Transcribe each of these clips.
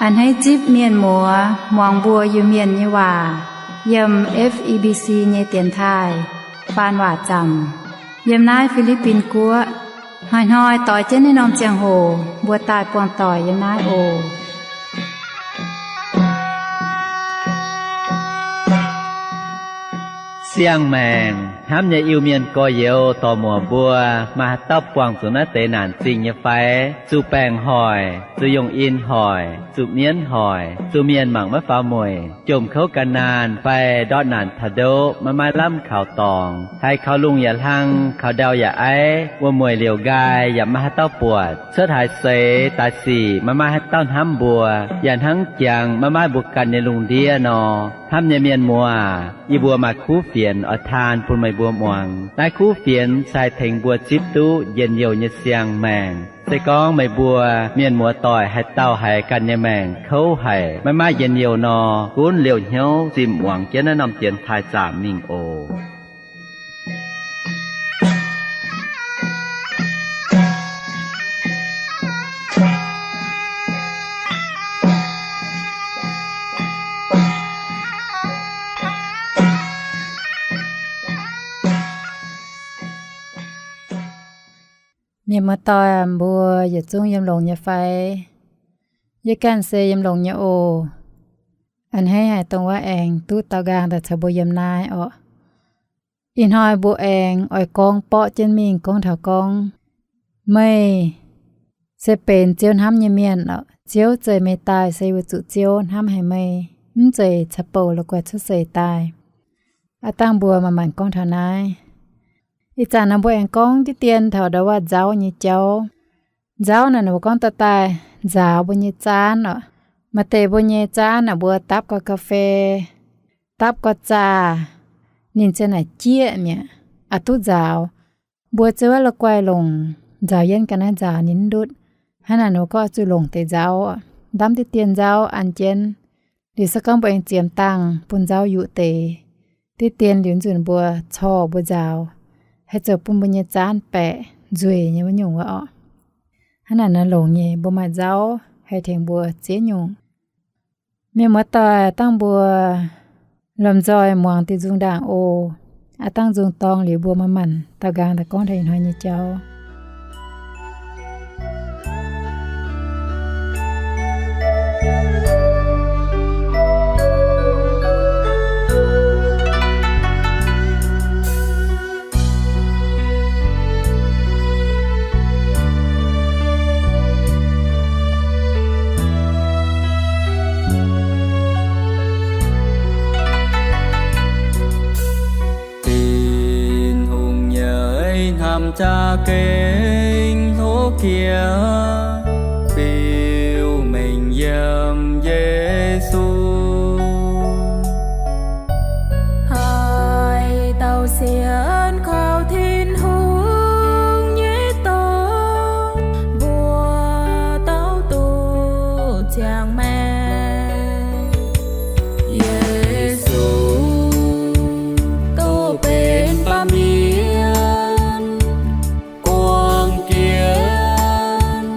A'hneiv zipv mienh muoz muangx mbuo Iu-Mienh nyei waac yiem F E B C nyei dienx taaih faan waac zaamc yiem naaiv Fi^li^bin Guoqv. Hnoi-hnoi doix jienv naaiv norm ziangh hoc mbuo daaih buangh doic yiem naaiv oc. Siang-maengc hnamv nyei Iu-Mienh gorx-youz dorc-muoc mbuo, maaih haaix dauh buangh zuqc naaiv deix naanc zingh nyei fai? Zuqc baengc hoic, zuqc yongh in hoic, zuqc mienv hoic, zuqc mienh mangc maiv faaux mueic, jomc kouv gan naanh fai ndortv naanc taux ndoqv maiv maaih lamh kaux dorngx, haiz kaux lungh yaac hlang, kaux ndau yaac aiv, wuom-mueic liouc nqaai yaac maiv maaih haaix dauh buatc, cuotv haaix seix daaih sic maiv maaih haaix dauh hnamv mbuo, yaac hnangv jangx maiv maaih mbuo ganh nyei lungh ndiev nor. Hnamv nyei mienh muoz, yie mbuo maaih kuv fienx oix taan bun meih mbuo muangx. Naaiv kuv fienx se haih tengx mbuo zipv duqv njien-youh nyei siang-maengc. Se gorngv meih mbuo mienh muoz doic haaix dauh haiz ganh nyei maengc kouv haic, maiv maaih njien-youh nor, gunv liouh hnyouv zinh muangx jienv naaiv norm dienx taaih zaamc mingh oc. Mienh muoz-doic mbuo yietc zungv yiem longx nyei fai? Yie ganh se yiem longx nyei oc. A'hneiv haic dongh wuov aengx duqv daux nqaang daaih caux mbuo yiem naaiv orqc. Ih hnoi mbuo aengx oix gorngv borqv jienv mingh gorngv taux gorngv, meih se benx Ziouv hnamv nyei mienh orqc. Ziouv zeix meih daaih se weic zuqc Ziouv hnamv haic meih, mv zeiz caux bouc la'guaih cuotv seix daaih. Aav dangh mbuo manc-manc gorngv taux naaiv. Ih zanc nor mbuo aengx gorngv diqv dien taux ndau wuov nzauv nyei jauv. Nzauv naaic mbuo gorngv daaih daaih nzaaux mbuo nyei zaanv orqc. Maaih deix mbuo nyei zaanv naaic mbuo dapv gau ga'fei, dapv gau zaah, ninh ziouc naaic jieqv mi'aqv, aqc duqv nzaaux. Mbuo ziouc wuov la'guaih longc nzaaux yienv ga'naaiv nzaaux ninh mv ndutv. Hnangv naaic nor gorngv zuqc longc deix nzauv, ndamv diqv dien nzauv an jienv. Liuz se gorngv mbuo aengx ziemx dangh bun nzauv yuqc deix, diqv dien liuz nzunc mbuo corc mbuo nzaaux, haih zoux bun mbuo nyei zaanv baeqc nzueic nyei wuov nyungc wuov orqc. Hnangv naaic nor longx nyei, mbuo maaih nzauv haih tengx mbuo ziex nyungc. Mienh muoz-doic, dangh mbuo lomh nzoih muangx diuh nzung ndaangc oc. Aav dangh nzung dorng liuz mbuo manc-manc daux nqaang daaih gorngv taux ih hnoi nyei jauv. Tin-Hungh nyei hnamv jaa gengh hlo jiex, biux mengh yiem Yesu. Haaix dauh sienx kaux Tin-Hungh nyei dorn, mbuo dauh duqv ziangh maengc. Yesu duqv benx baamh mienh, guangc jienv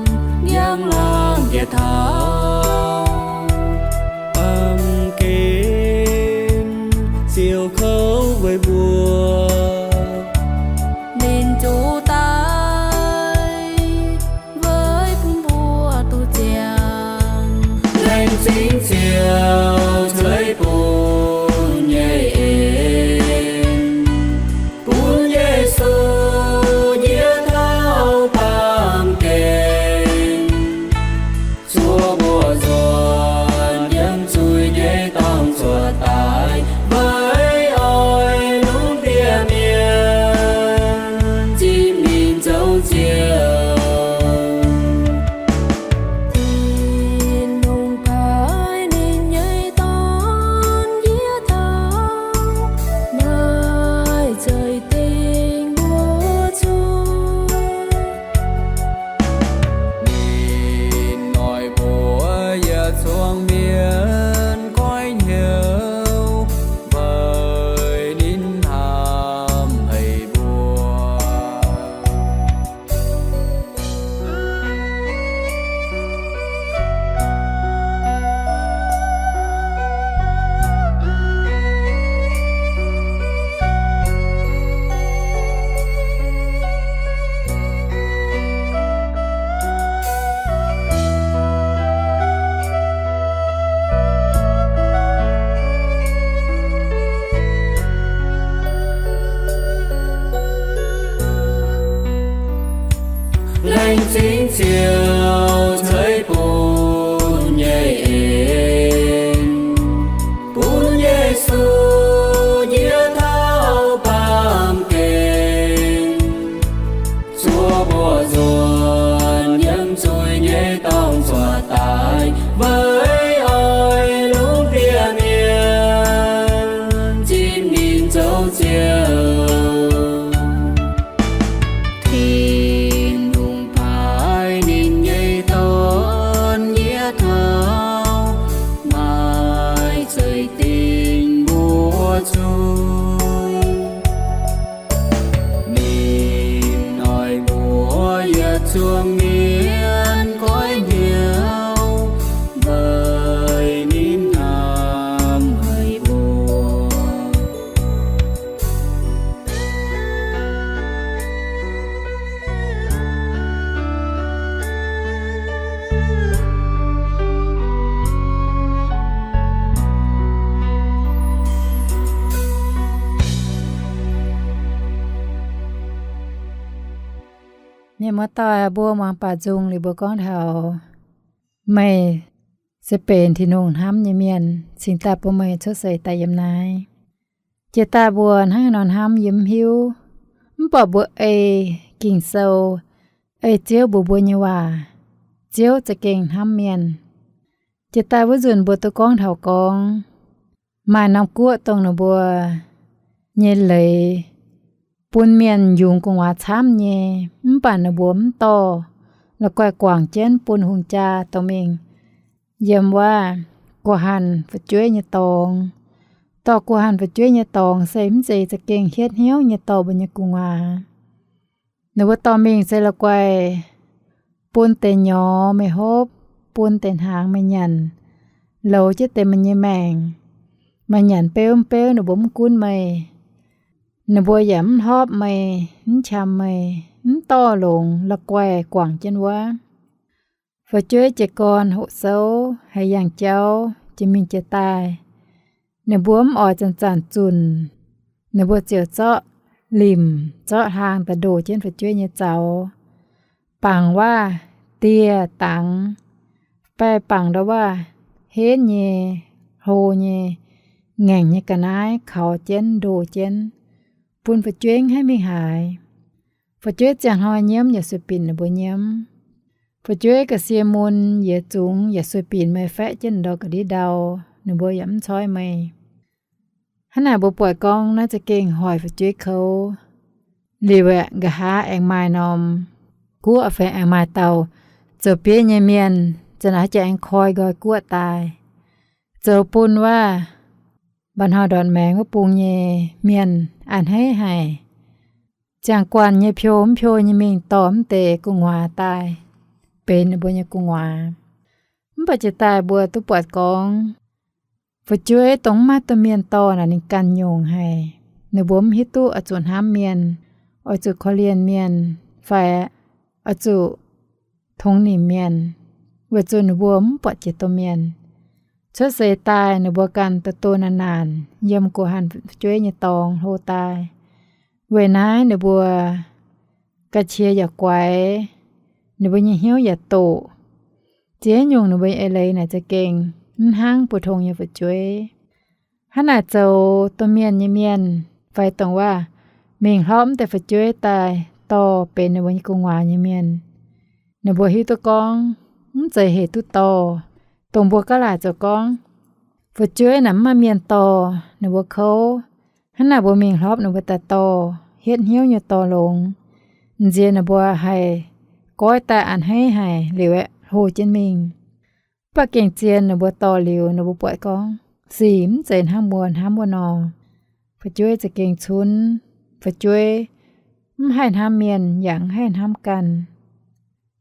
Muoz-doic, mbuo muangx baac nzung liuz mbuo gorngv taux meih se benx Tin-Hungh hnamv nyei mienh, cingx daaih bun meih cuotv seix daaih yiem naaiv. Jiex daaih mbuo hnangv haaix nor hnamv yie mv hiuv, mv baac mbuo ei Ging-Sou, ei Ziouv mbuox mbuo nyei waac, Ziouv za'gengh hnamv mienh. Jiex daaih wuov nzunc mbuo duqv gorngv taux gorngv maaih norm guoqv dongh ninh mbuo nyei leiz bun mienh yungz gu'nguaaz camv nyei, mv baac ninh mbuo mv dorh la'guaih guangc jienv bun hungh jaa dorh mingh yiem wuov guh hanh fu'jueiv nyei dorngx. Dorh guh hanh fu'jueiv nyei dorngx se mv zeiz za'gengh hietv hnyouv nyei dorh mbuo nyei gu'nguaaz. Ninh mbuo dorh mingh se la'guaih bun deix nyorx meih hopv, bun deix hnaangx meih nyanc, louz jienv deix meih nyei maengc. Meih nyanc beuv mv beuv ninh mbuo mv gunv meih. Ninh mbuo yaac mv hlorpv meih, mv qam meih, mv dorh longx, la'guaih guangc jienv wuov. Fu'jueiv jiez gorn hoqc souv, haiz yangh jauv, jiex mingh jiex daaih. Ninh mbuo mv oix zanc-zanc zunc, ninh mbuo ziouc zorqv limc, zorqv hlaang daaih ndoh jienv fu'jueiv nyei zaux, bangc wuov dieh dangx, fai bangc ndau wuov henv nyei, hlo nyei, ngaengc nyei ga'naaiv kaux jienv, ndoh jienv, bun fu'jueiv mv haih mingh haaix. Fu'jueiv ziangh hnoi nyiemv yaac sueih binc ninh mbuo nyiemv. Fu'jueiv ga'sie mun yiez zungx yaac sueih binc meih faeqv jienv ndau ga'ndiev ndau, ninh mbuo yaac mv coiv meih. Hnangv naaic mbuo buatc gorngv naaiv za'gengh hoic fu'jueiv kouv. Liuz aeqv, nqa'haav aengx maaih norm guoqv fai aengx maaih dauh zoux bieiv nyei mienh, za'naaiv jiex aengx koi nqoi guoqv daaih, zoux bun wuov mba'hnoi ndortv maengx wuov bung nyei mienh a'hneiv haic. Ziangh guanh nyei piou mv piou nyei mingh dorh mv deix gu'nguaaz daaih benx ninh mbuo nyei gu'nguaaz. Mv baac jiex daaih mbuo duqv buatc gorngv fu'jueiv dongh mv maaih domh mienh dorh naaic ninh ganh nyungc haic. Ninh mbuo mv hiuv duqv oix zuqc hnamv mienh, oix zuqc korv-lienh mienh, fai oix zuqc tongx nimc mienh, weic zuqc ninh mbuo mv buatc jiex domh mienh. Cuotv seix daaih ninh mbuo ganh doh doh naanc naanc yiem guh hanh fu'jueiv nyei dorngx hlo daaih. Weic naaiv ninh mbuo ga'qiex yaac guaix, ninh mbuo nyei hnyouv yaac doqc. Ziex nyungc ninh mbuo nyei eix leiz naaic za'gengh mv hnangv bu tong nyei fu'jueiv. Hnangv naaic zoux domh mienh nyei mienh fai dongh waac mingh hlorpv mv deix fu'jueiv daaih dorh benx ninh mbuo nyei gu'nguaaz nyei mienh, ninh mbuo hiuv duqv gorngv mv zeiz hec duqv dorh. Dongh mbuo gaav laaic zoux gorngv fu'jueiv naaic mv maaih mienh dorh, ninh mbuo kouv. Hnangv naaic mbuo mingh hlorpv ninh mbuo daaih dorh, hietv hnyouv nyei dorh longx, nziex ninh mbuo haih goiv daaih a'hneiv haic liuz aeqv, hlo jienv mingh. Mv baac gengh zien ninh mbuo dorh liuz, ninh mbuo buatc gorngv sic mv zeiz hnangv mbuo hnamv wuov nor. Fu'jueiv za'gengh cunv. Fu'jueiv mv haih hnamv mienh yaac mv haih hnamv ganh.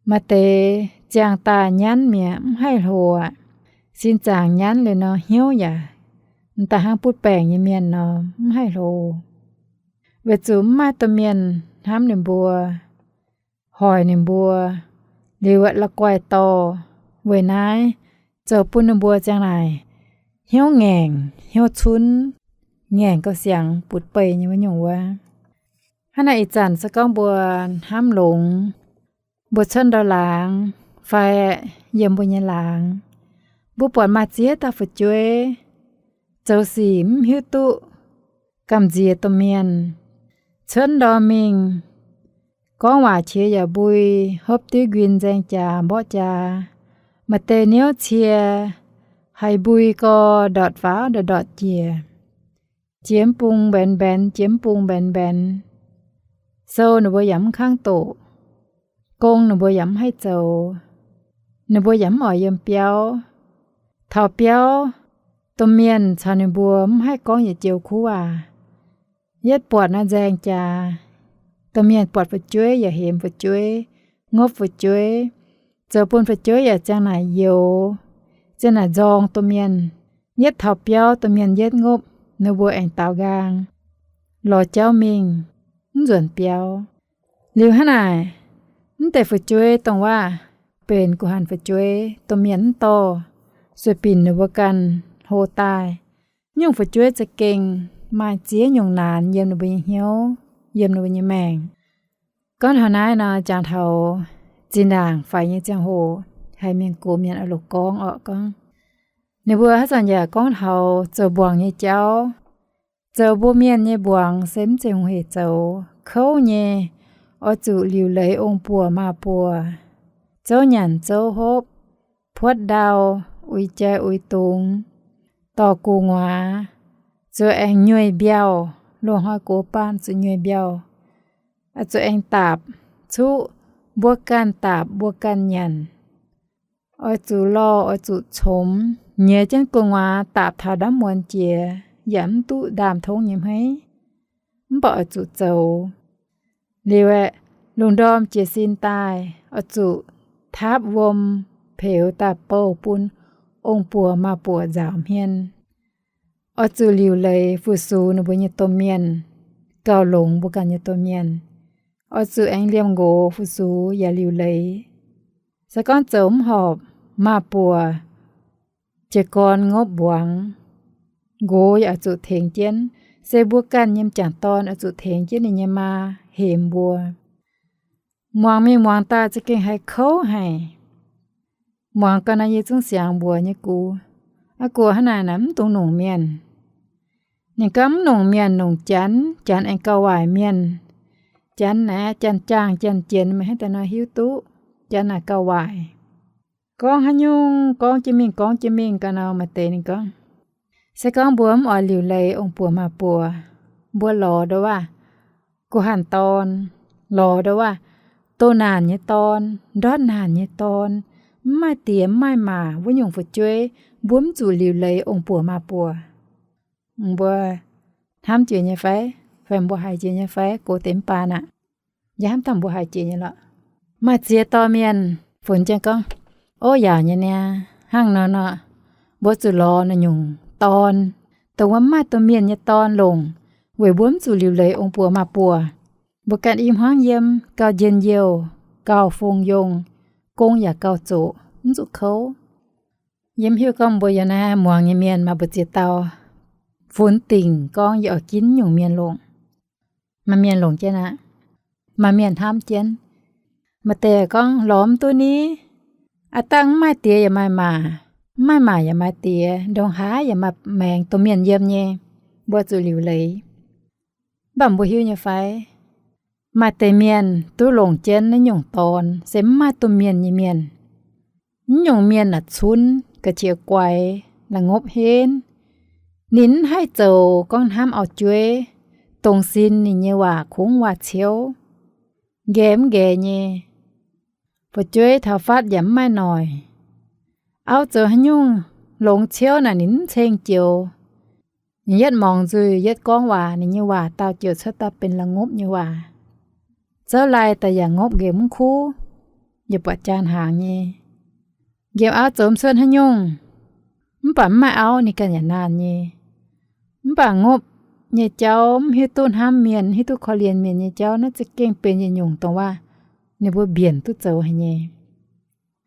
Maaih deix ziangh daaih nyanv mi'aqv, mv haih hlo aqv. Sin zaangc nyanv liuz nor hnyouv yaac daaih hnangv butv baengc nyei mienh nor, mv haih hlo. Weic zuqc mv maaih domh mienh hnamv ninh mbuo, hoic ninh mbuo, liuz la'guaih dorh. Weic naaiv zoux bun ninh mbuo ziang naaic hnyouv ngaengc, hnyouv cunv, ngaengc gauh siangx butv-beih nyei wuov nyungc wuov. Hnangv naaic ih zanc se gorngv mbuo hnamv longx, mbuo cuotv ndau laangz fai yiem mbuo nyei laangz, mbuo buatc maaih ziex dauh fu'jueiv zoux sic mv hiuv duqv gamh nziex domh mienh, cuotv ndorm mingh gorngv waac qiex yaac mbui, hopv diuv nquin nzaeng jaax mborqv jaax, maaih deix niouv cie, haiz mbui gau, ndortv faaux ndortv ndortv jiex, jiex mv bung mbenx mbenx, jiex mv bung mbenx mbenx. Sou ninh mbuo yaac mv kangv doqc, gong ninh mbuo yaac mv haih zoux, ninh mbuo yaac mv oix yiem biauv. Taux biauv, domh mienh caux ninh mbuo mv haih gorngv yietc joux kuv waac. Yietv buatc naaiv nzaeng jaax, domh mienh buatc fu'jueiv yaac hemx fu'jueiv, ngopv fu'jueiv, zoux bun fu'jueiv yaac ziang naaic youx, ziang naaic nzorng domh mienh. Yietv taux biauv domh mienh yietv ngopv, ninh mbuo aengx daaux nqaang, lorz jauv mingh, mv nzuonx biauv. Liuz hnangv naaic, mv deix fu'jueiv dongh waac benx guh hanh fu'jueiv, domh mienh mv dorh, sueih binc ninh mbuo ganh hlo daaih. Nyungc fu'jueiv za'gengh maaih ziex nyungc naanx yiem ninh mbuo nyei hnyouv, yiem ninh mbuo nyei maengc. Gorngv taux naaiv nor, jangx taux zinh ndaangc faix nyei ziangh hoc, haiz mienh gox mienh oix longc gorngv orqc, gorngv ninh mbuo haaix zanc yaac gorngv taux zoux mbuangz nyei jauv. Zoux mbuo mienh nyei mbuangz se mv zeiz hungh heic zoux, kouv nyei. Oix zuqc liuc leiz ong-buoc maa-buoc, zouv nyanc zouv hopv, puotv ndau, uix jai uix dungz, dorh gu'nguaaz, zuqc aengx nyueih mbiauh, loz-hnoi gox baan zuqc nyueih mbiauh, zuqc aengx daapc, cuqv mbuo ganh daapc mbuo ganh nyanc. Oix zuqc lorh, oix zuqc comx, nyiex jienv gu'nguaaz daapc taux ndamv muonz jiex, yaac mv duqv ndaam-tongv nyei hmeiv. Mv baac oix zuqc zoux. Liuz aeqv, lungh ndorm jiez sin daaih, oix zuqc taapv wuom, peux daaih bouh bun ong-buoc maa-buoc nzaaux hmien. Oix zuqc liuc leiz fu-sux ninh mbuo nyei domh mienh, gauh longx mbuo ganh nyei domh mienh. Oix zuqc aengx liemh nqox fu-sux yaac liuc leiz. Se gorngv zoux mv horpc, maa-buoc jiez gorn ngopv mbuangz, nqox yaac oix zuqc tengx jienv. Se mbuo ganh nyei m'jangc dorn oix zuqc tengx jienv ninh nyei maa hemx mbuo. Muangx mingh muangx daaih za'gengh haiz kouv haic. Muangx gau naaiv yie zungv siangx mbuox nyei gux, aa, guoqv hnangv naaic naaic mv dungx nongc mienh. Ninh gorngv mv nongc mienh, nongc Janx, Janx aengx gauh waaic mienh. Janx naaic janx-jaangh janx-jienx meih hnangv daaih nor hiuv duqv, Janx naaic gauh waaic. Gorngv haaix nyungc gorngv jienv mingh, gorngv jienv mingh gau nor, maaih deix ninh gorngv, se gorngv mbuo mv oix liuc leiz ong-buoc maa-buoc, mbuo lorz ndouv waac, guh hanh dorn, lorz ndouv waac, doh naanc nyei dorn, ndortv naanc nyei dorn, mv maaih diex mv maaih maac wuov nyungc fu'jueiv, mbuo mv zuqc liuc leiz ong-buoc maa-buoc. Mbuo hnamv jiex nyei fai? Fai mbuo haiz jiex nyei fai? Gox deix mv baac aqv. Yie hnamv dangh mbuo haiz jiex nyei lorqc. Maaih ziex dorh mienh funx jienv gorngv, ov, yaauc nyei niaa, hnangv nor nor, mbuo zuqc lorz naaiv nyungc dorn, dongh wuov mv maaih domh mienh nyei dorn longc, weic mbuo mv zuqc liuc leiz ong-buoc maa-buoc. Mbuo ganh i hmuangv yiem, gauh njien-youh, gauh fongc yongh, gong yaac gauh zoqc, mv zuqc kouv. Yie mv hiuv gorngv mbuo yiem naaiv muangx nyei mienh maaih mbu'ziex dauh funx dingc gorngv yie oix ginv nyungc mienh longc. Maaih mienh longc jienv aqv. Maaih mienh hnamv jienv. Maaih deix gorngv lorz mv duqv ni. Aav dangh mv maaih diex yaac maaih maac, mv maaih maac yaac maaih diex, ndongc haaix yaac maaih maengx domh mienh yiem nyei. Mbuo zuqc liuc leiz. Mv baac mbuo hiuv nyei fai? Maaih deix mienh duqv longc jienv naaiv nyungc dorn se mv maaih domh mienh nyei mienh. Naaiv nyungc mienh naaic cunv, ga'qiex guaix, la'ngopv henv. Ninh mv haih zoux gorngv hnamv auv-jueiv, dongh sin ninh nyei waac kungx waac-ciouv, nqaeqv mv nqaeqv nyei. Fu'jueiv taux fatv yaac mv maaih noic. Auv zoux haaix nyungc longx ciouv naaic ninh mv ceng joux. Ninh yietv mungz nzuih, yietv gorngv waac, ninh nyei waac daauh joux cuotv daaih benx la'ngopv nyei waac. Zouv lai daaih yaac ngopv nqemh mv kuv, yaac buatc jaa hnaangx nyei. Nqemh auv zoux mv cuotv haaix nyungc. Mv baac mv maaih auv ninh ganh yaac naanh nyei. Mv baac ngopv nyei jauv, mv hiuv duqv hnamv mienh, mv hiuv duqv korv-lienh mienh nyei jauv naaiv za'gengh benx yietc nyungc dongh waac ninh mbuo mbienc duqv zoux haic nyei.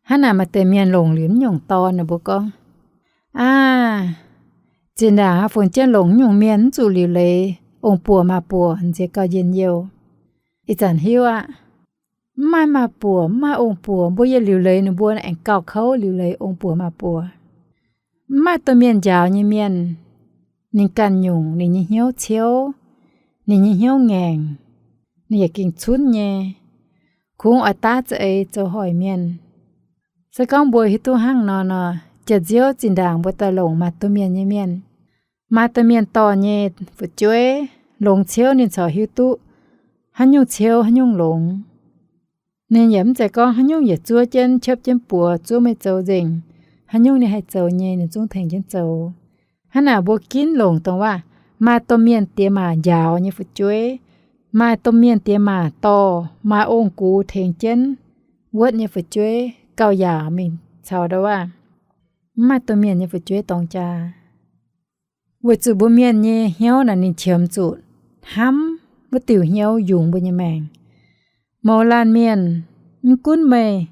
Hnangv naaic maaih deix mienh longc liuz naaiv nyungc dorn, ninh mbuo gorngv, aav, zinh ndaangc funx jienv longc naaiv nyungc mienh mv zuqc liuc leiz ong-buoc maa-buoc, nziex gauh njien-youh. Ih zanc hiuv aqv. Mv maaih maa-buoc, mv maaih ong-buoc, mbuo yie liuc leiz ninh mbuo aengx gauh kouv liuc leiz ong-buoc maa-buoc. Mv maaih domh mienh njaaux nyei mienh, ninh ganh nyungc, ninh nyei hnyouv ciouv, ninh nyei hnyouv ngaengc, ninh yaac gengh cunv nyei. Kungx oix daav za'eix zoux hoic mienh. Se gorngv mbuo hiuv duqv hnangv nor nor, jiex nziouv zinh ndaangc mbuo daaih longc maaih domh mienh nyei mienh. Maaih domh mienh dorh nyei fu'jueiv, longx ciouv ninh corc hiuv duqv haaix nyungc ciouv haaix nyungc longx. Ninh yaac mv zeiz gorngv haaix nyungc yietc zuov jienv, qiepv jienv buoz, zuov meih zoux nzengc. Haaix nyungc ninh haih zoux nyei, ninh zungv tengx jienv zoux. Hnangv naaic mbuo ginv longc dongh waac maaih domh mienh diex maac njaaux nyei fu'jueiv, maaih domh mienh diex maac dorh, maaih ong-gux tengx jienv wuotv nyei fu'jueiv gauh yaauc mingh caux ndau waac mv maaih domh mienh nyei fu'jueiv dorngx jaa. Weic zuqc mbuo mienh nyei hnyouv naaic ninh qiemx zuqc hnamv wuov diuc hnyouv yungz mbuo nyei maengc. Mouz laanh mienh, mv gunv meih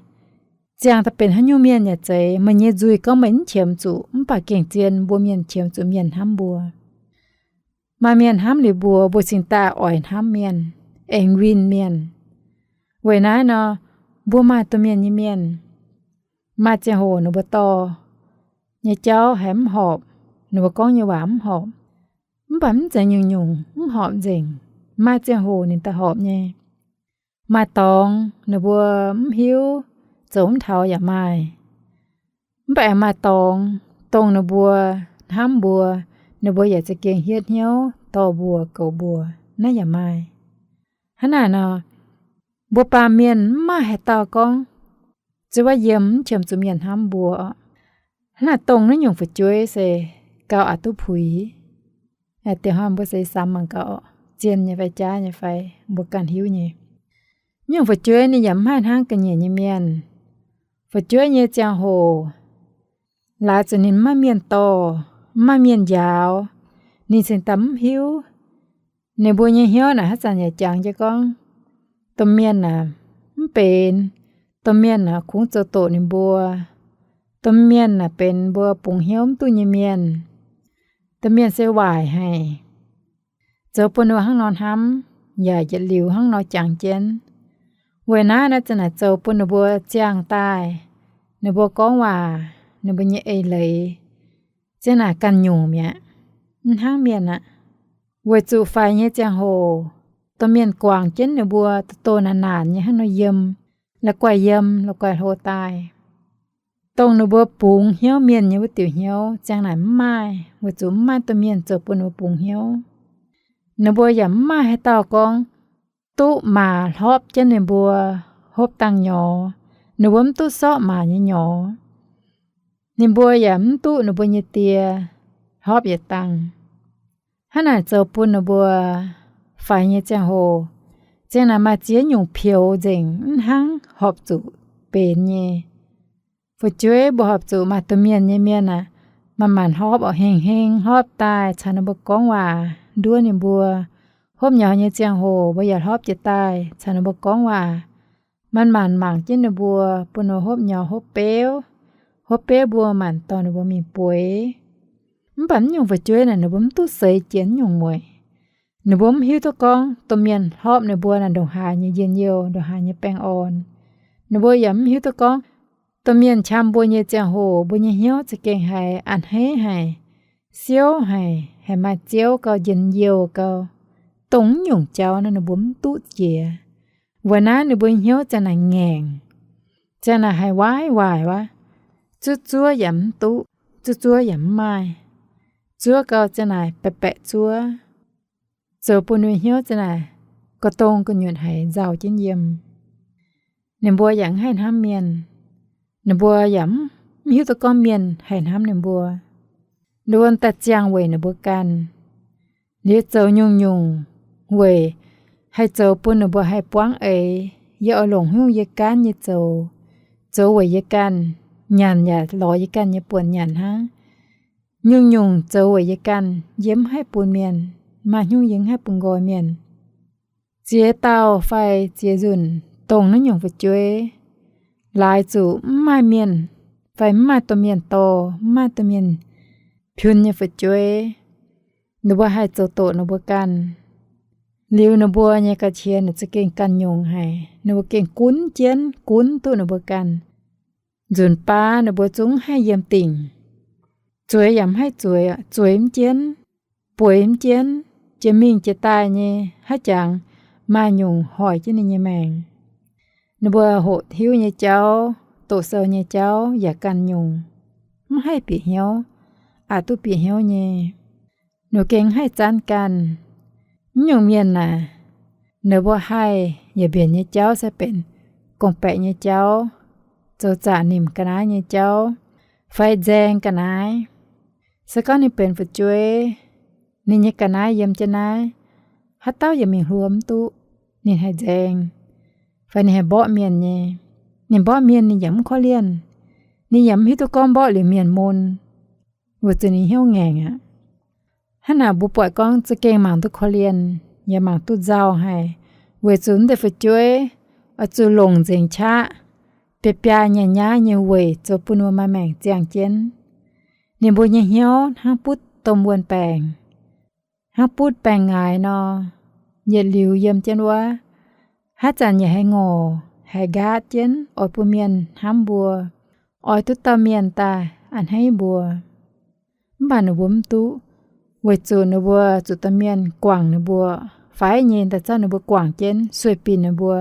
ziangh daaih benx haaix nyungc mienh yaac zeiz, meih nyei nzuih gorngv meih mv qiemx zuqc, mv baac gengh zien mbuo mienh qiemx zuqc mienh hnamv mbuo. Maaih mienh hnamv liuz mbuo, mbuo cingx daaih oix hnamv mienh, aengx winh mienh. Weic naaiv nor, mbuo maaih domh mienh nyei mienh, maaih ziangh hoc ninh mbuo dorh nyei jauv haiz mv horpc, ninh mbuo gorngv nyei waac mv horpc. Mv baac mv zeiz nyungc-nyungc mv horpc nzengc. Maaih ziangh hoc ninh daaih horpc nyei. Maaih dorngx ninh mbuo mv hiuv, zoux mv taux yaac maaih. Mv baac aengx maaih dorngx dongh ninh mbuo hnamv mbuo, ninh mbuo yaac za'gengh hietv hnyouv dorh mbuox goux mbuox, naaiv yaac maaih. Hnangv naaic nor, mbuo baamh mienh mv maaih haaix dauh gorngv zuov yiem mv qiemx zuqc mienh hnamv mbuo. Hnangv naaic dongh naaiv nyungc fu'jueiv se gauh aqc duqv puix. Diex hnoi mbuo se samx mangc gaax, zien nyei fai jaav nyei fai, mbuo ganh hiuv nyei. Nyungc fu'jueiv ninh yaac mv haih hnangv ga'nyiec nyei mienh. Fu'jueiv nyei ziangh hoc, laaix zuqc ninh mv maaih mienh dorh, mv maaih mienh njaaux, ninh cingx daaih mv hiuv. Ninh mbuo nyei hnyouv naaic haaix zanc yaac jangx jienv gorngv, domh mienh naaic mv benx, domh mienh naaic kungx zoux doqc ninh mbuo, domh mienh naaic benx mbuo bungx hnyouv mv duqv nyei mienh, domh mienh se waaic haic. Zoux bun ninh mbuo hnangv nor hnamv, yaac yietc liuz hnangv nor jangx jienv. Weic naaiv naaiv zanc naaic zoux bun ninh mbuo ziangh daaih, ninh mbuo gorngv waac, ninh mbuo nyei eix leiz, ziang naaic ganh nyungc mi'aqv, mv hnangv mienh aqv. Weic zuqc faix nyei ziangh hoc, domh mienh guangc jienv ninh mbuo doh-doh naanc-naanc nyei hnangv nor yiem, la'guaih yiem la'guaih hlo daaih. Dongh ninh mbuo bungx hnyouv mienh nyei wuov diuc hnyouv ziang naaic mv maaih, weic zuqc mv maaih domh mienh zoux bun ninh mbuo bungx hnyouv. Ninh mbuo yaac mv maaih haaix dauh gorngv duqv maaz hlopv jienv ninh mbuo hopv dangh nyorx. Ninh mbuo mv duqv sorqv maaz nyei nyorx. Ninh mbuo yaac mv duqv ninh mbuo nyei die hlopv yietc dangh. Hnangv naaic zoux bun ninh mbuo faix nyei ziangh hoc, ziang naaic maaih ziex nyungc peux nzengc mv hnangv horpc zuqc benx nyei. Fu'jueiv mbuo horpc zuqc maaih domh mienh nyei mienh aah, manc-manc hlopv oc, heng-heng hlopv daaih caux ninh mbuo gorngv waac, nduov ninh mbuo. Hopv nyorx nyei ziangh hoc mbuo yaac hlopv jiez daaih caux ninh mbuo gorngv waac, manc-manc mangc jienv ninh mbuo, bun ninh mbuo hopv nyorx hopv beuv. Hopv beuv mbuo manc dorh ninh mbuo mingh bueix. Mv baac mv nyungc fu'jueiv naaic ninh mbuo mv duqv seix jienv nyungc mueic. Ninh mbuo mv hiuv duqv gorngv domh mienh hlopv ninh mbuo naaic ndongc haaix nyei njien-youh, ndongc haaix nyei baengh orn. Ninh mbuo yaac mv hiuv duqv gorngv domh mienh qam mbuo nyei ziangh hoc mbuo nyei hnyouv za'gengh haiz a'hneiv haic, siouv haic, haiz maaih ziouv gau, njien-youh gau, dongh mv nyungc jauv naaiv ninh mbuo mv duqv jiex. Weic naaiv ninh mbuo hnyouv ziang naaic ngaengc, ziang naaic haiz waaic waaic wuov, zuov zuov yaac mv duqv, zuov zuov yaac mv maaih, zuov gau ziang naaic baeqc baeqc zuov, zoux bun ninh hnyouv ziang naaic ga'dong gu'nyuoz haiz nzauh jienv yiem. Ninh mbuo yaac mv haih hnamv mienh. Ninh mbuo yaac mv hiuv duqv gorngv mienh haih hnamv ninh mbuo. Ninh mbuo daaih ziangh weic ninh mbuo ganh. Liuz zoux nyungc-nyungc weic haih zoux bun ninh mbuo haih buangv eix, yie oix longc haaix nyungc yie gaanv nyei zoux, zoux weic yie ganh, nyanc yaac lorz yie ganh nyei buonc nyanc hnangv. Nyungc-nyungc zoux weic yie ganh, yie mv haih bun mienh, maaih haaix nyungc yie mv haih bun nqoi mienh. Ziex dauh fai ziex nzunc dongh naaiv nyungc fu'jueiv, laaix zuqc mv maaih mienh fai mv maaih domh mienh dorh, mv maaih domh mienh piun nyei fu'jueiv, ninh mbuo haih zoux doqc ninh mbuo ganh. Liuz ninh mbuo nyei ga'qiex naaic za'gengh ganh nyungc haic, ninh mbuo gengh gunv jienv, gunv duqv ninh mbuo ganh. Nzunc baav ninh mbuo zungv haih yiem dingc. Zueiz yaac mv haih zueiz, zueiz mv jienv, bueix mv jienv, jiex mingh jiex daaih nyei, haiz jangx maaih nyungc hoic jienv ninh nyei maengc. Ninh mbuo hoqc hiuv nyei jauv, doqc sou nyei jauv yaac ganh nyungc, mv haih bieqc hnyouv, aqc duqv bieqc hnyouv nyei. Ninh mbuo gengh haih zanv ganh. Mv nyungc mienh naaic, ninh mbuo haih yietc mbienc nyei jauv se benx gorngv-baeqc nyei jauv, zoux zaqc nimc ga'naaiv nyei jauv, fai nzaeng ga'naaiv. Se gorngv ninh benx fu'jueiv, ninh nyei ga'naaiv yiem jienv naaiv, haaix dauh yaac mingh hluo mv duqv. Ninh haih nzaeng, fai ninh haih mborqv mienh nyei. Ninh mborqv mienh ninh yaac mv korv-lienh. Ninh yaac mv hiuv duqv gorngv mborqv liuz mienh mun, weic zuqc ninh hnyouv ngaengc aqv. Hnangv naaic mbuo buatc gorngv za'gengh mangc duqv korv-lienh, yaac mangc duqv nzauh haic, weic zuqc naaiv deix fu'jueiv oix zuqc longc nzengc qaqv, biaa biaa nyaaih nyaav nyei weic zoux bun ninh mbuo maaih maengc ziangh jienv. Ninh mbuo nyei hnyouv hnangv butv domh wuon-baengc, hnangv butv baengh-ngaix nor, yietc liuz yiem jienv wuov, Haaix zanc yaac haih ngorc, haih nqaatv jienv oix bun mienh hnamv mbuo, oix duqv dauh mienh daaih a'hneiv mbuo. Mv baac ninh mbuo mv duqv, weic zuqc ninh mbuo zuqc domh mienh guangc ninh mbuo, faix nyei daaih zauv ninh mbuo guangc jienv, sueih binc ninh mbuo.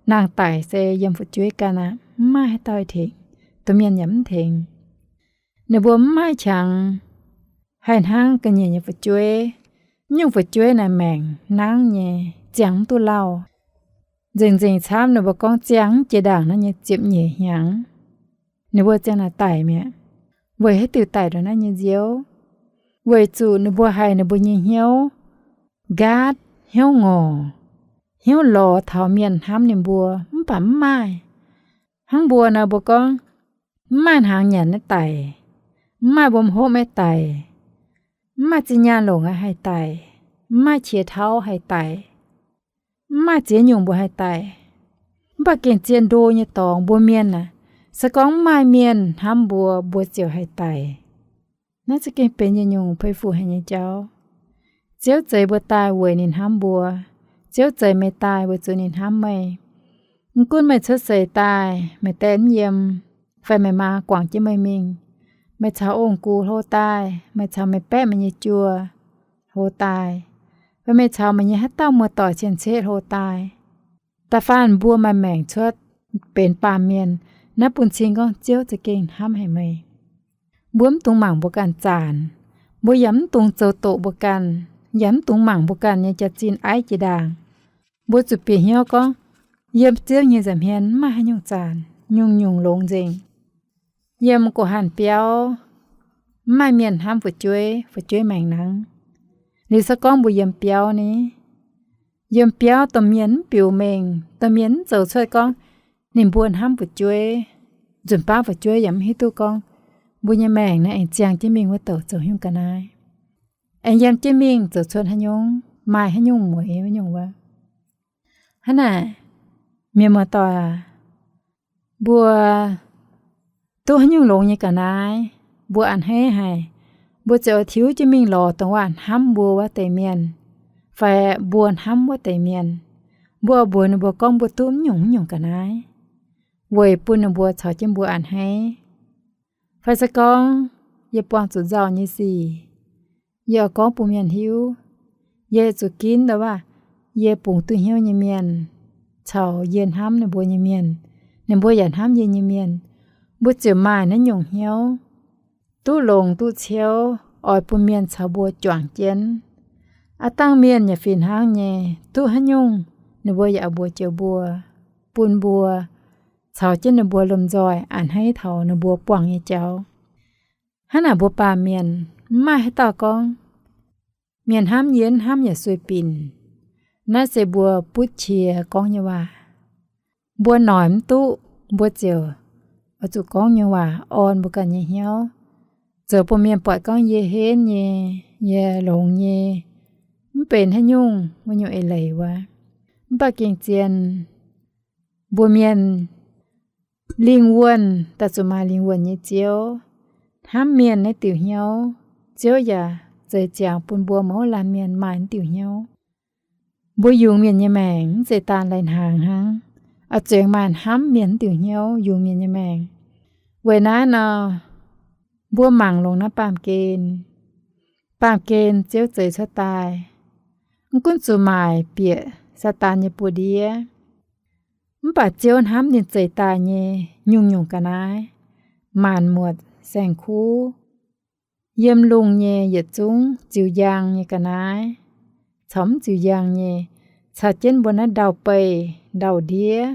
Nangh daic se yiem fu'jueiv ganh aqv, mv maaih haaix dauh tengx, domh mienh yaac mv tengx. Ninh mbuo mv maaih qangx haih hnangv ga'nyiec nyei fu'jueiv. Nyungc fu'jueiv naaic maengc nangv nyei, ziangh mv duqv lauh. Nzengc-nzengc camv ninh mbuo gorngv ziangh mv jiex ndaangc naaiv nyei ziepc nyeic hnyangx, ninh mbuo ziangh naaic daic mi'aqv. Weic haaix diuc daic ndongc naaiv nyei nziouv? Weic zuqc ninh mbuo haih ninh mbuo nyei hnyouv nqaatv, hnyouv ngorc, hnyouv lorz taux mienh hnamv ninh mbuo, mv baac mv maaih. Hnangv mbuo nor mbuo gorngv, mv maaih hnaangx nyanc naaiv daic, mv maaih mbom hopv naaiv daic, mv maaih zinh nyaanh longc aqv haih daic, mv maaih qiex tauv haih daic, mv maaih ziex nyungc mbuo haih daic. Mv baac gengh zien ndo nyei dorngx mbuo mienh aac, se gorngv mv maaih mienh hnamv mbuo, mbuo ziouc haih daic. Naaiv za'gengh benx yietc nyungc pei fuc haic nyei jauv. Ziouv zeix mbuo daaih weic ninh hnamv mbuo. Ziouv zeix meih daaih weic zuqc ninh hnamv meih. Mv gunv meih cuotv seix daaih meih daeh mv yiem, fai meih maa guangc jienv meih mingh, meih caux ong-gux hlo daaih, meih caux meih baeqv meih nyei juoh hlo daaih, fai meih caux meih nyei haaix dauh muoz-doic cien-ceqv hlo daaih, da'faanh mbuo maaih maengc cuotv benx baamh mienh, naaiv bun cing gorngv Ziouv za'gengh hnamv haic meih. Mbuo mv dungx mangc mbuo ganh zaanc. Mbuo yaac mv dungx zoux doqc mbuo ganh, yaac mv dungx mangc mbuo ganh nyei jaax-zinh aiv jiex ndaangc. Mbuo zuqc bieqc hnyouv gorngv, yiem Ziouv nyei nza'hmien mv maaih haaix nyungc zaanc, nyungc-nyungc longx nzengc. Yiem guh hanh biauv, mv maaih mienh hnamv fu'jueiv, fu'jueiv maengc nangv. Liuz se gorngv mbuo yiem biauv ni, yiem biauv domh mienh mv biux mengh, domh mienh mv zoux cuotv gorngv ninh mbuo hnamv fu'jueiv. Nzunc baav fu'jueiv yaac mv hiuv duqv gorngv mbuo nyei maengc naaiv aengx ziangh jienv mingh wuov douc zoux haaix nyungc ga'naaiv, aengx yiem jienv mingh zoux cuotv haaix nyungc, maaih haaix nyungc mueiz haaix nyungc wuov. Hnangv naaic, mienh muoz-doic aac, mbuo duqv haaix nyungc longx nyei ga'naaiv, mbuo a'hneiv haic, mbuo ziouc oix tiuv jienv mingh lorz dongh waac hnamv mbuo wuov deix mienh, fai mbuo hnamv wuov deix mienh. Mbuo oix mbuox ninh mbuo gorngv mbuo duqv mv nyungc mv nyungc ga'naaiv, weic bun ninh mbuo caux jienv mbuo a'hneiv. Fai se gorngv yie buangh zuqc nzauh nyei sic, yie oix gorngv bun mienh hiuv, yie zuqc ginv ndau waac, yie bungx duqv hnyouv nyei mienh, caux yie hnamv ninh mbuo nyei mienh, ninh mbuo yaac hnamv yie nyei mienh, mbuo ziouc maaih naaiv nyungc hnyouv, duqv longx duqv ciouv, oix bun mienh caux mbuo juangc jienv. Aav dangh mienh yaac fih hnangv nyei, duqv haaix nyungc ninh mbuo yaac mbuox joux mbuo, bun mbuo caux jienv ninh mbuo lomh nzoih a'hneiv taux ninh mbuo buangh nyei jauv. Hnangv naaic mbuo baamh mienh mv maaih haaix dauh gorngv, mienh hnamv yie hnamv yaac sueih binc. Naaiv se mbuo butv qiex gorngv nyei waac. Mbuo noic mv duqv, mbuo ziouc oix zuqc gorngv nyei waac orn mbuo ganh nyei hnyouv, zoux bun mienh buatc gorngv yie henv nyei, yie longx nyei, mv benx haaix nyungc wuov nyungc eix leiz wuov. Mv baac gengh zien, mbuo mienh lingh wuonh daaih zuqc maaih lingh wuonh nyei Ziouv. Hnamv mienh naaiv diuc hnyouv, Ziouv yaac zeix ziangx bun mbuo mouz laanh mienh maaih naaiv diuc hnyouv. Mbuo yungz mienh nyei maengc mv zeiz daan lai-hnaangx hnangv, oix zuqc maaih hnamv mienh naaiv diuc hnyouv yungz mienh nyei maengc. Weic naaiv nor, mbuo mangc longx naaiv baamh gen. Baamh gen Ziouv zeix cuotv daaih, mv gunv zuqc maaic bieqc Saadaan nyei buoz-ndiev, mv baac Ziouv hnamv ninh zeix daaih nyei nyungc-nyungc ga'naaiv, maanc muotc saeng-kuv, yiem lungh nyei yietc zungv ziux njang nyei ga'naaiv, caux mv ziux njang nyei, caux jienv mbuo naaiv ndau-beih ndau-ndiev,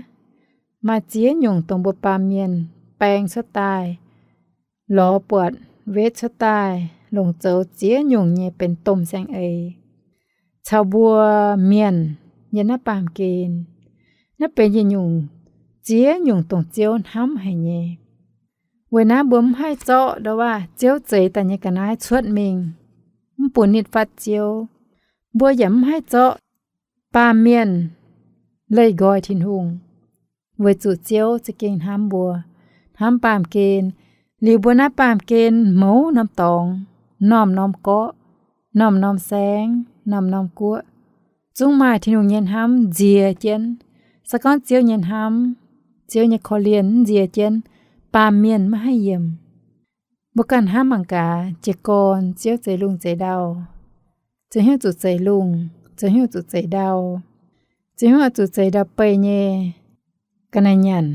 maaih ziex nyungc dongh mbuo baamh mienh baeng cuotv daaih, lorz buatc wetv cuotv daaih, longc zoux ziex nyungc nyei benx domh saeng-eix, caux mbuo mienh yiem naaiv baamh gen. Naaiv benx yietc nyungc ziex nyungc dongh Ziouv hnamv haic nyei. Weic naaiv mbuo mv haih zorqv ndau waac Ziouv zeix daaih nyei ga'naaiv cuotv mingh, mv bun nitv fatv Ziouv. Mbuo yaac mv haih zorqv baamh mienh leih nqoi Tin-Hungh, weic zuqc Ziouv za'gengh hnamv mbuo, hnamv baamh gen. Liuz mbuo naaiv baamh gen mouz norm dorngx, norm-norm gorqv, norm-norm saengv, norm-norm guoqv, zungv maaih Tin-Hungh nyei hnamv nziex jienv, Se gorngv Ziouv nyei hnamv, Ziouv nyei korv-lienh mv nzie jienv, baamh mienh maiv haih yiem. Mbuo ganh hnamv mangc gaax, jiez gorn Ziouv zeix lungh zeix ndau, Ziouv hnyouv zuqc zeix lungh, Ziouv hnyouv zuqc zeix ndau. Ziouv hnyouv oix zuqc zeix ndau-beih nyei ga'naaiv nyanc,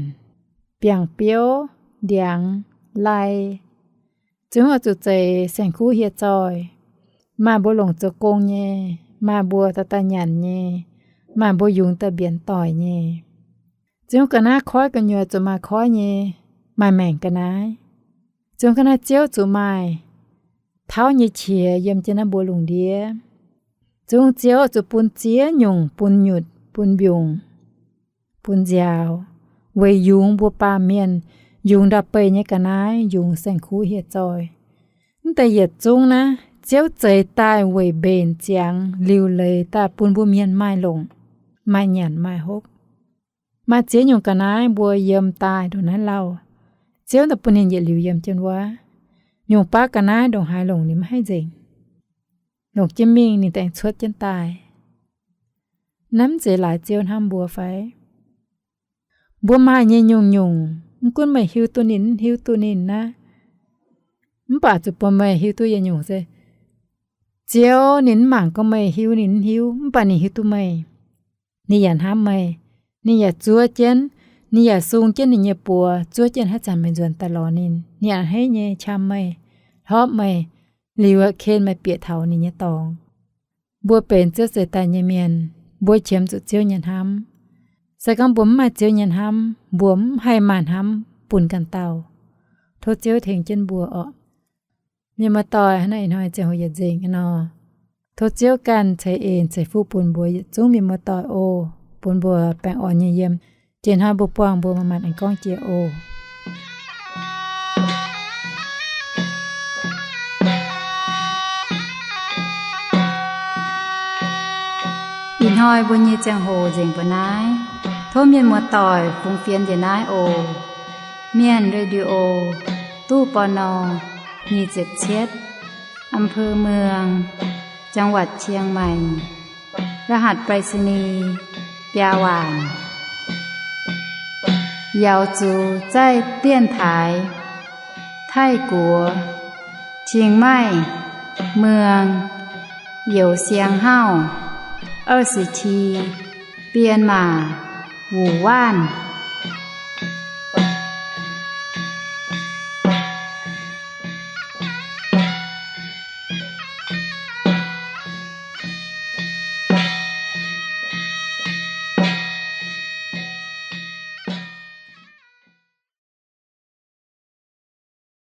biangh biouv, ndiangx, lai. Ziouv hnyouv oix zuqc zeix saeng-kuv hieh zoih, maaih mbuo longc zoux gong nyei, maaih mbuo daaih daaih nyanc nyei, maaih mbuo yungz daaih mbienx doic nyei. Ziouv hnyouv ga'naaiv koiv gu'nyuoz zuqc maaih koiv nyei, maaih maengc ga'naaiv. Ziouv hnyouv ga'naaiv Ziouv zuqc maaih tauv nyei qiex yiem jienv naaiv mbuo lungh ndiev. Ziouv hnyouv Ziouv zuqc bun ziex nyungc, bun nyutc, bun mbiungc, bun nziaaux, weic yungz mbuo baamh mienh, yungz ndau-beih nyei ga'naaiv, yungz saeng-kuv hieh zoih. Mv deix yietc zungv naaiv Ziouv zeix daaih weic mbenc ziangx liuc leiz daaih bun mbuo mienh maaih longc, maaih nyanc, maaih hopv. Maaih ziex nyungc ga'naaiv mbuo yiem daaih ndongc naaiv lauh, Ziouv daaih bun ninh yietc liuz yiem jienv wuov. Nyungc baav ga'naaiv ndongc haaix longc ninh maiv haih nzengc. Longc jienv mingh ninh daaih cuotv jienv daaih. Naaiv mv zeiz laaix Ziouv hnamv mbuo fai? Mbuo maaih nyei nyungc-nyungc, mv gunv meih hiuv duqv ninh, mv hiuv duqv ninh naaiv, mv baac zuqc bun meih hiuv duqv yietc nyungc se, Ziouv ninh mv mangc gorngv meih hiuv ninh mv hiuv, mv baac ninh hiuv duqv meih. Ninh yaac hnamv meih. Ninh yaac zuov jienv, ninh yaac sung jienv ninh nyei buoz, zuov jienv haaix zanc meih nzuonx daaih lorz ninh, ninh a'hneiv nyei qam meih, hlorpv meih, liuz ken meih bieqc taux ninh nyei dorngx. Mbuo benx Ziouv zeix daaih nyei mienh, mbuo qiemx zuqc Ziouv nyei hnamv. Se gorngv mbuo mv maaih Ziouv nyei hnamv, mbuo mv haih maaih hnamv bun ganh dauh. Tov Ziouv tengx jienv mbuo orqc. Mienh muoz-doic, hnangv naaiv ih hnoi ziangh hoc yietc nzengc nor, tov Ziouv ganh ceix en ceix fuqv bun mbuo yietc zungv mienh muoz-doic oc. Bun mbuo baengh orn nyei yiem. Jiex hnoi mbuo buangh mbuo maaih maanc aengx gorngv jiex oc. Ih hnoi mbuo nyei ziangh hoc nzengc mbuo naaiv. Tov mienh muoz-doic fungx fienx njiec naaiv oc. Mienh Radio, ตู้ ปณ. nyic ziepc cietv, อำเภอเมือง จังหวัดเชียงใหม่ รหัสไปรษณีย์ biaa waanc. Yaux zuqc zaih dienx taaix Taiv-Guoqv, Chiang Mai, Muang, Youz Siang Hauv, 二十七, Bienh Maac, Wuc Waanv.